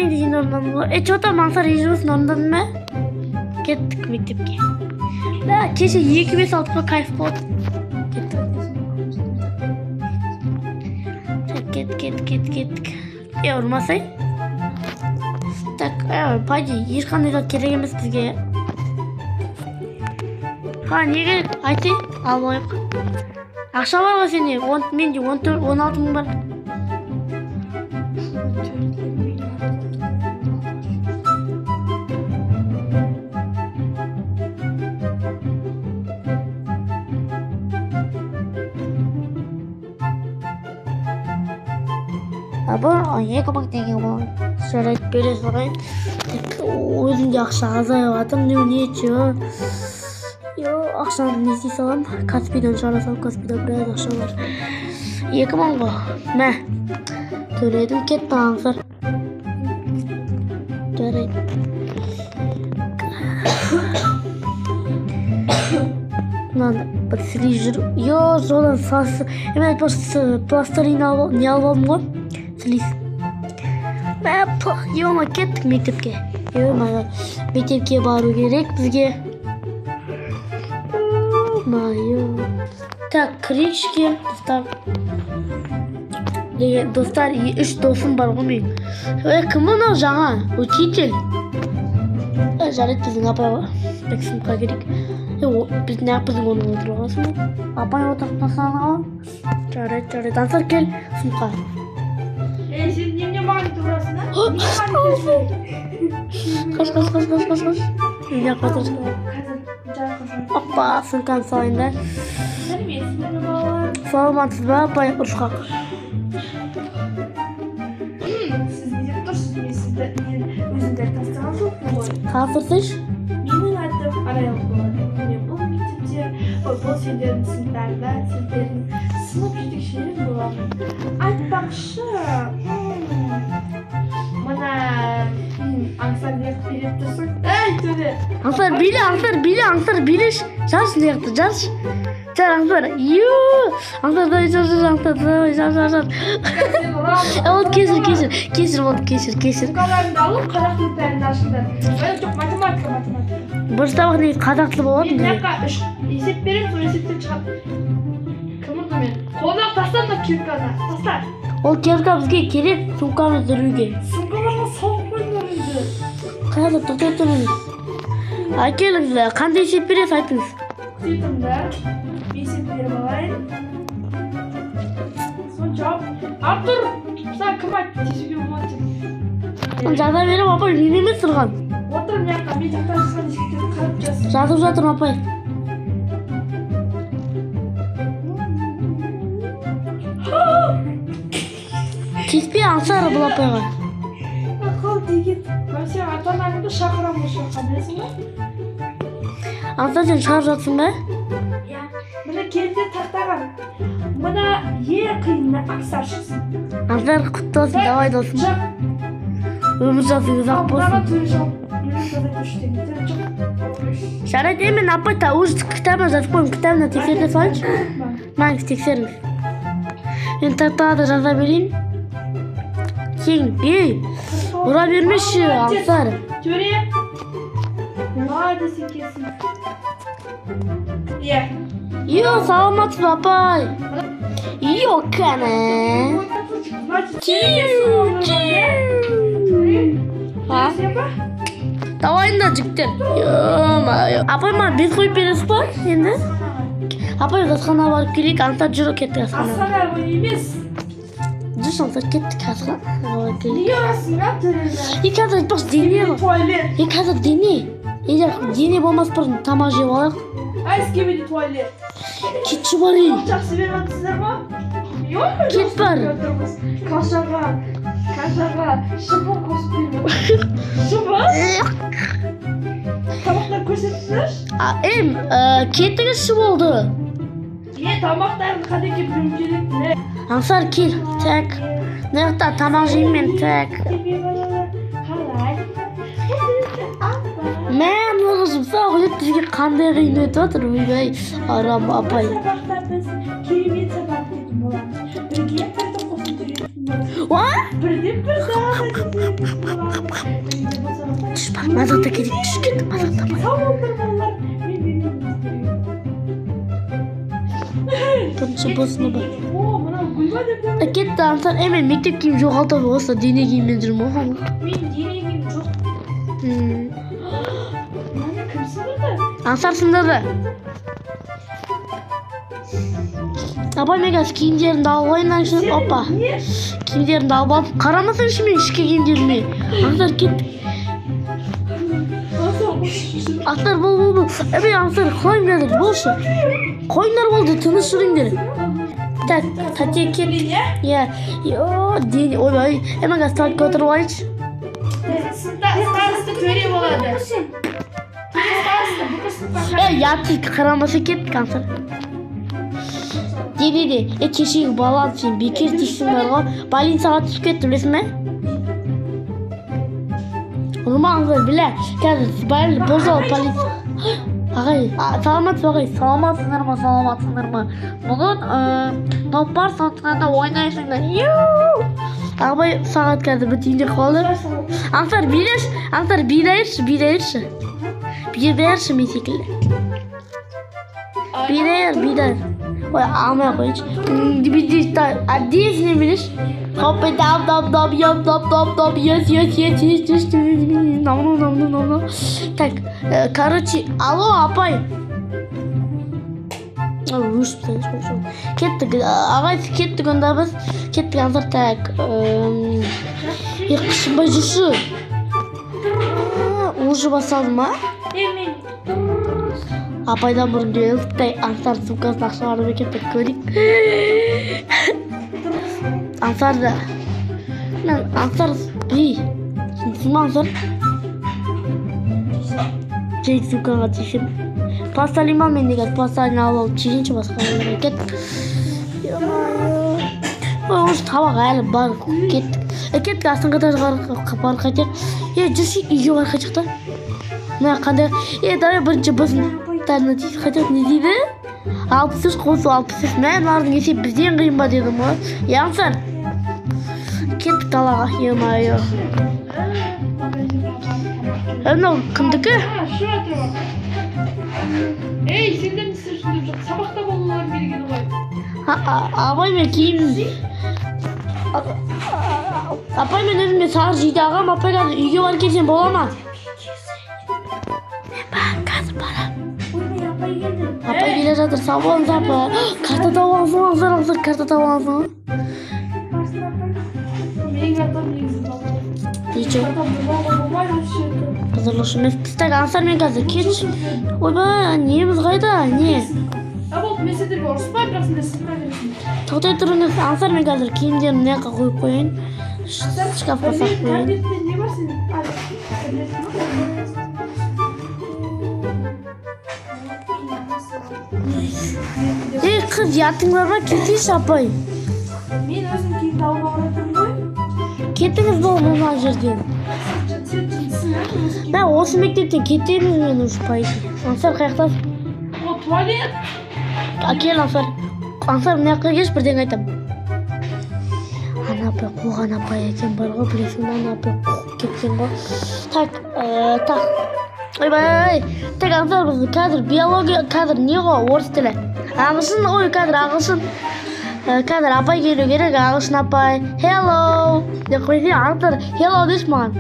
Дейін орындадым ғой. Е, че там, Аңсар, жұмысын орындадың ба? Кеттік мектепке. Да, кеше 2-5 алдық қой, кайф болды. Кеттік. Кет, кет, кет, кеттік. Е, ұрмасай. Так, по идее, ешқандай зат керек емес бізге. Ха, не керек? Айтай, алып алайық. Ақша бар ғой сенде? Менде 14, 16 мың бар. Бұл 2000 теңге болады. Жарайды, бере салайын. Өзімде ақша азайып жатыр. Ну ничего. Ақшаны не істей саламын? Каспийден шығара салып, Каспийда біраз ақша бар. 2000 ғой. Мә. Төледім, кетті Аңсар. Жарайды. Мынаны бір сілей жүр. Йо, содан сасы. Мен айтпақшы, пластырин алып, не алып алдым ғой? Слиз. Мә, ё-ма, кеттік мектепке. Ё-ма, мектепке бару керек бізге. Ё-моё. Так, кірейікші, достар. Деген, достар, 3 досым бар ғой менің. Ей, кім мынау жаңа? Учитель. Жарайды, біздің апай ғой. Так, сыныпқа керек. Біз неғып біздің орнына отырып аласың ба? Апай отырып қалсаң ғой. Жарайды, жарайды. Аңсар, кел сыныпқа. Ей, сен немене маған өйтіп ұрасың, а? Қаш, қаш, қаш, қаш, қаш, қаш. Неге қашырсың? Опа, сумканы салайын да. Сәлеметсіздер ме, балалар? Саламатсыз ба, апай, ұрысқақ? Сіз не деп тұрсыз? Мен сізді, мен өзімді тастаған жоқпын ғой. Таныстырсайшы. Менің атым Арайлы болады. Мен бұл мектепте, бұл сендердің сыныптарында, сендердің сынып жетекшілерің боламын. Айтпақшы, мына Аңсар неғып билеп тұрсың? Ей, Төре! Аңсар, биле, Аңсар, биле, Аңсар, билеші. Жаршы неғып тұр, жаршы. Жар, Аңсар, ю! Аңсар, давай, жар, жар, Аңсар, давай, жар, жар, жар. Болды, кешір, кешір, кешір, болды, кешір, кешір. Сумкаларыңды алып, қазақ тілі пәнін ашыңдар. Жоқ, математика, математика. Бірінші сабақ негізі қазақ тілі болатын. Мен мына жаққа 3 есеп беремін, сол есептен шығады. Кім ұрды мені? Қолына таста мына кирканы, таста. Ол кирка бізге керек сумкамызды үруге. Сумкаларға салып қойыңдар енді. Қазір тоқтай тұрыңыз. Әкеліңіз, қандай есеп бересіз, айтыңыз. Күте тұрыңдар. Есеп беріп алайын. Соны жауап. Артур, саған кім айтты тесуге болады деп? Жаза беремін, апай, мен емес тұрған. Отыр мына жаққа, мен жақта жазған есептерді қарап жаз. Жазып жатырмын, апай. Тиіспе, Аңсар, бұл апайға. Ақыл деген. Мен сен ата-анаңды шақырамын осы жаққа, білесің бе? Аңсар, сен шығарып жатсың ба? Иә. Міне келді тақтаған. Мына ең қиыны Аңсар шықсын. Аңсар, құтты болсын, давай досым. Шық. Өмір жасың ұзақ болсын. Мынаған Төре жауап. Елу жазайын үш деген. Төре шық. Жарайды, мен апай та уже кітабына жазып қойдым, кітабына тексерте салайыншы. Маңыз тексеріңіз. Мен тақтаға да жаза берейін. Сен, ей, ұра бермеші, Аңсар. Төре. Молодец екенсің. Иә. Йо, саламатсыз ба, апай? Йо, кәні. А? Давай енді, жігіттер. Ё-моё. Апай, маған бет қойып бересіз ба енді? Апай, асханаға барып келейік. Аңсар, жүр, кеттік асханаға. Асхана емес. Жүрші, Аңсар, кеттік асханаға барып келейік. Неге ұрасың, а, Төрені? Е, қазір айтпақшы, дене бар. Туалет. Е, қазір дене. Егер дене болмас бұрын тамақ жеп алайық. Ай, скибиди туалет. Кетші бар, ей. Жақсы беріп жатсыздар ма? Кет бар. Кашаға, кашаға шыбын қосып беріп. Шыбын? Тамақтар көрсетіңізші. Кетіңізші болды. Е, тамақтарын қандай екенін білуім керек. Не? Аңсар, кел. Так. Мына жақта тамақ жеймін мен, так. Мә, мына жұмсақ ет бізге қандай қиын өтіп жатыр, ойбай, арам апай. Сабақта біз керемет сабақ өтетін боламыз. Бірге бірді қосып үйренетін боламыз. Уа? Бірден бір тағы үйренетін боламыз. Мазақта кетейік, түш кеттік, мазақтамай. Сау болыңдар, балалар. Мен денемді. Бірінші Б сыныбы. О, мынау гүл ба деп ойлаймын. Кетті, Аңсар. Мен мектеп киім жоғалтып, осы дене киіммен жүрмін ғой. Мен дене киім жоқ. Мынаны кім сындырды? Аңсар сындырды. Апай, мен қазір киімдерімді алып алайын. Опа. Не? Киімдерімді алып алып, қарамасаңшы мен ішкі киімдеріме. Аңсар, кеттік. Аңсар, бол, бол, бол. Мен Аңсар, қойым қазір, болшы. Қойыңдар, болды, тыныш жүріңдер. Так, тәте, кеттік. Иә. Йо, дене, ойбай. Мен қазір туалетке отырып алайыншы. Староста төре болады. Староста бүкіл сыныпқа. Ұятсыз, қарамаса кеттік, Аңсар. Де. Кешегі балам, сен бекер тексің бар ғой. Больницаға түсіп кетті, білесің бе? Ұрма, Аңсар, біле. Қазір бұл жолы полиция. Ағай, саламатсыз, ағай, саламатсыңдар ма, саламатсыңдар ма? Бүгін топ бар, сондықтан да ойнайсыңдар. Ю! Ағай, сағат қазір бітейін деп қалды. Аңсар, билеші, Аңсар, билейші, билейші. Билейші мен секілді. Билейір, билейір. Ой, алмай қояйыншы. Одесіне билеші. Хоп, дап, дап, дап, яп, дап, дап, дап, yes, yes, yes, yes, yes, нам, нам, нам, нам, нам. Так, короче, алло, апай. Өшіп тастайыншы. Кеттік, ағай, кеттік онда біз. Кеттік, Аңсар, так. Қышынбай жүрші. Уже басталды ма? Мен Апайдан бұрын келіп, Аңсар сумкасына ақша бар ма екен, бір көрейік. Аңсарды. Мен Аңсар, ей, түсінсің ба, Аңсар? Жей, сумкаға тиісем. Пластилин ба, мен деген пластилин алып алып жейінші, басқа жерге кеттік. Ой, уже тамақ әлі бар, кеттік. Кеттік, астыңғы этажға барып қайтайық. Жүрші, үйге барып қайтайық та. Мына қандай? Давай бірінші Б сыныптарына тиісіп қайтайық. Не дейді? 63 қосу 63. Мә, мыналардың есебі бізден қиын ба дедім ғой. Аңсар. Кеттік далаға. Е-мое. Мынау кімдікі? Ей, сендер не істеп жүрсіңдер? Жоқ, сабақта болуларың керек еді ғой. Апай, мен киім. Апай, мен өзіме сары жейде ағам. Апай, қазір үйге барып келсем бола ма? Мен қазір барамын. Апай келе жатыр, сау болыңыз, апа. Карта тауып алғансың ғой, Аңсар, Аңсар, карта тауып алғансың ғой. Менің картам негізі балалар. Ничего. Картам болмайды вообще. Қызырлыш емес. Так, Аңсар, мен қазір кетші. Ойбай, неміз қайда? Не? А болды, мен сендерге ұрыспаймын, бірақ сендер сыныпқа кіресіңдер. Тоқтай тұрыңыз, Аңсар, мен қазір киімдерімді мына жаққа қойып қояйын. Шкафқа салып қояйын. Кабинетте не бар сенің? Кабинетте ма? Ей, қыз, ұятың бар ма? Кетейінші, апай. Мен өзім киімді алуға баратырмын ғой. Кетіңіз бол мына жерден. Сен жындысың, ә? Өзің Мә, осы мектептен кетеміз мен уже, по идее. Аңсар, қаяқтасың? О, туалет. Кел, Аңсар. Аңсар, мына жаққа келші, бірдеңе айтамын. Ана апай қуған апай екен бар ғой, білесің бе, ана апай қуып кеткен ғой. Так, так. Ойбай. Так, Аңсар, біз қазір биология, қазір не ғой, орыс тілі. Ағылшын ғой, қазір ағылшын. Қазір апай келу керек, ағылшын апай. Hello. Деп қойсай, Аңсар, hello деші маған.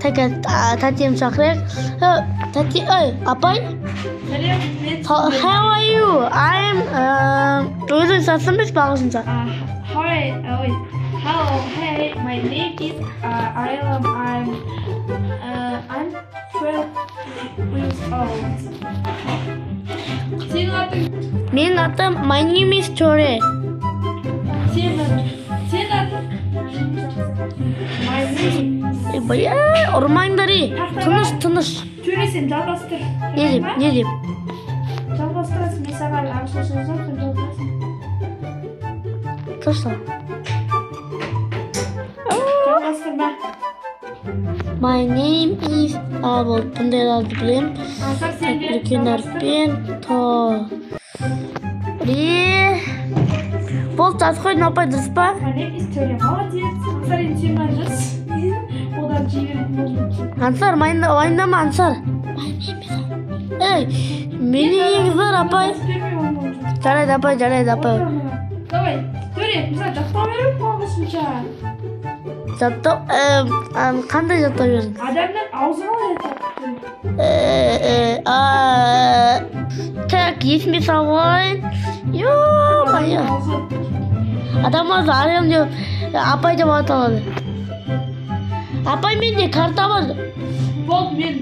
Так, тәтем шақырайық. Тәте, ой, апай. Сәлем, мен How are you? I'm, өзің сатсын емес пе ағылшынша? Hi, wait. Hello, hey, my name is Ariel. I'm 12 years old. Сенің атың? Менің атым, my name is Tore. Сенің атың? My name. Ей, ұрмаңдар, ей. Тыныш, тыныш. Төре, сен жалғастыр. Не деп, не деп? Жалғастырасың, мен саған ағылшынша жазамын, сен жалғастырасың. Тыныш. Жалғастырма. My name is болды, бұндайларды білемін. Аңсар, сен де Үлкен жалғастыр. әріппен то ре. Болды, жазып қойдым апай, дұрыс па? Әне, история, молодец. Ансар, енді сен маған жаз. Одан жей беретін болдым. Ансар, уайымдама, Ансар. Ей, мені неңіз бар, апай? Жазып бермей оны уже. Жарайды, апай, жарайды, апай. Отыр мына. Давай, Төре, мысалы жаттау беру болғысынша. Жаттау, қандай жаттау бердің? Адамның аузы қалай айтады? Так, есіме салып алайын. Ё-моё. Аузы. Адам аузы арам деп, апай деп аталады. Апай, менде карта бар. Болды, мен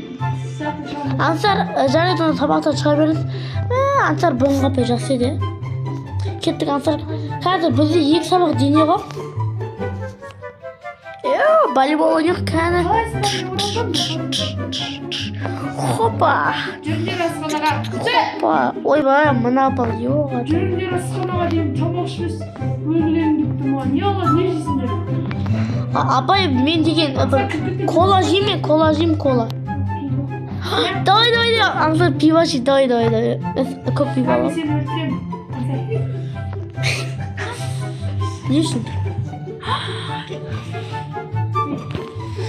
сәтін шығамын. Ансар, жарайды, оны сабақтан шыға беріңіз. Ансар, бүгінгі апай жақсы еді. Кеттік, Ансар. Қазір бізде 2 сабақ дене ғой. Волейбол ойнайық кәні. Хопа. Жүріңдер асханаға. Хопа. Ойбай, мына апа жоқ. Жүріңдер асханаға деймін, тамақ ішпес өлгілерің келіп тұр маған. Не алады, не жейсіңдер? Апай, мен деген кола жеймін, кола жеймін, кола. Давай, давай, давай. Ансар, пиво жей, давай, давай, давай. Көп пиво Мен аламын. сені өлтіремін. Ансар. Не үшін?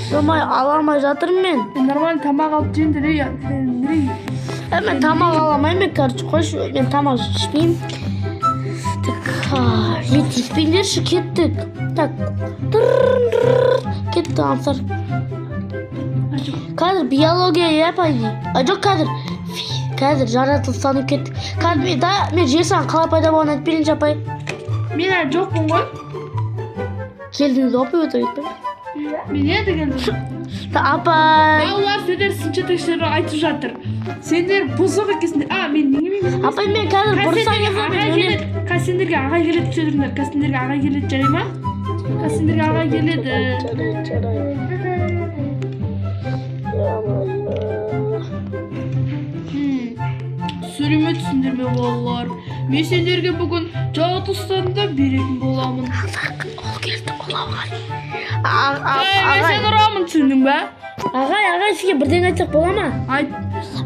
Болмай, ала алмай жатырмын мен. Мен нормально тамақ алып жеңдер, ей, ей. Мен тамақ ала алмаймын, мен, короче, қойшы, мен тамақ ішпеймін. Так, мен тиіспеңдерші, кеттік. Так, кетті, Ансар. Қазір биология, иә, по идее. А, жоқ, қазір жаратылыстану кеттік. Қазір мен, да, мен жер шарын қалай пайда болғанын айтып берейінші, апай. Мен әлі жоқпын ғой. Келдіңіз ғой, апай, өтірік айтпаймын. Мен енді келдім. Апай. Балалар, сендер сыншы жетекшілері айтып жатыр. Сендер бұзық екенсіңдер. А, мен неге мен Апай, мен қазір бұрсаңыз, мен өлемін. Қазір сендерге ағай келеді, күте тұрыңдар. Қазір сендерге ағай келеді, жарай ма? Қазір сендерге ағай келеді. Жарайды, жарайды. Сөйлеме түсіндір ме, балалар? Мен сендерге бүгін жаратылыстануды беретін боламын. Ансар, ол келді, ол ағай. Ей, мен сені ұрамын, түсіндің бе? Ағай, ағай, сізге бірдеңе айтсақ бола ма? Айт.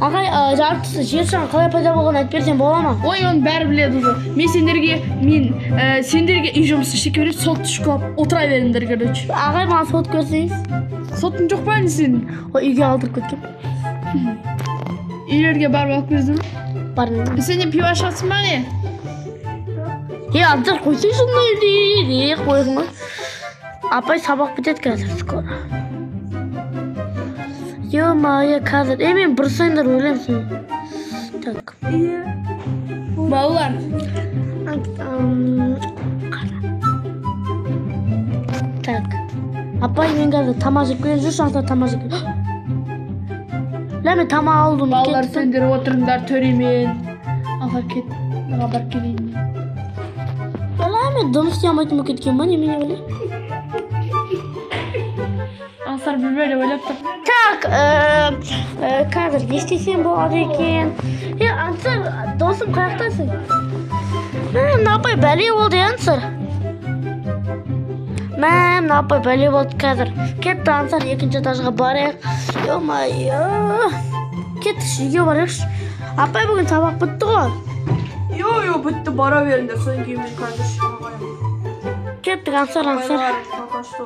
Ағай, жаратылыс жер шарын қалай пайда болғанын айтып берсең бола ма? Ой, оны бәрі біледі уже. Мен сендерге үй жұмысы шеке беріп, сот шұқылап отыра беріңдер, короче. Ағай, маған сот көрсеңіз. Сотың жоқ па енді сенің? Ой, үйге алдырып кеткем. Үйлерге барып алып келдің бе? Бармаймын. Сен не пиво ішесің ба не? Е, Ансар, қойсайшы мына жерде. Е, қойдың ғой. Апай, сабақ бітеді қазір, скоро. Ё-моё, қазір. Е, мен бұрсаңдар өлемін. Так. Балалар. Так. Апай, мен қазір тамақ жеп келемін. Жүрші, Ансар, тамақ жеп келемін. Лә, мен тамақ алдым. Балалар, Кеттім. сендер отырыңдар төремен. Ансар, кет. Маған барып келейін мен. Лә, мен дым істей алмайтын болып кеткен ба, немене біле? Ансар бір-бір ойлап тұр. Так, қазір не істесем болады екен? Е, Ансар, досым, қаяқтасың? Мә, мына апай бәле болды, е, Ансар. Мә, мына апай бәле болды қазір. Кетті, Ансар, екінші этажға барайық. Ё-моё. Кеттік, үйге барайықшы. Апай, бүгін сабақ бітті ғой. Йо, йо, бітті, бара беріңдер. Содан кейін мен қазір шыға қоямын. Кеттік, Ансар, Ансар. Апайлар, пока что.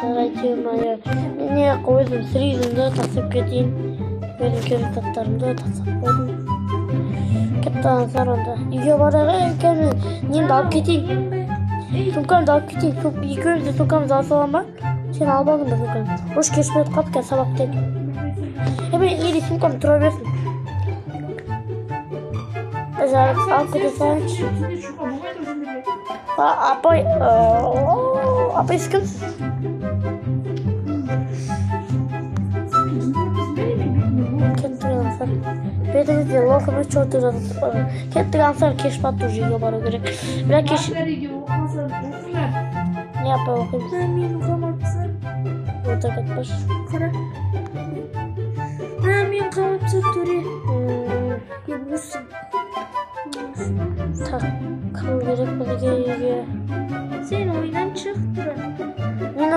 Жарайды, ё-моё. Міне, өзім сірезімді тастап кетейін. Өзім керек заттарымды тастап қойдым. Кетті, Ансар, онда. Үйге барайық, ей, кәне, немді алып кетейін. Сумкамды алып кетейін. Екеуміз де сумкамызды ала саламын ба? Сен алып алдың ба сумкаңды? Ош, кеш болып қалды, қазір сабақ бітеді. Е, мен или сумкам тұра берсін. Жарайды, алып кете салайыншы. Апай, апай, сіз кімсіз? Кеттік, Ансар. Бетіңізде лоқып үш өтіп жатыр. Кеттік, Ансар, кеш батты, уже үйге бару керек. Бірақ кеш... Не, апай, оқимыз. Мен оқымапсың. Өтірік айтпашы. Қара. Мен қалыпсың, төре. Так, кіру керек бізге үйге. Сен ойдан шық, тұра. Мен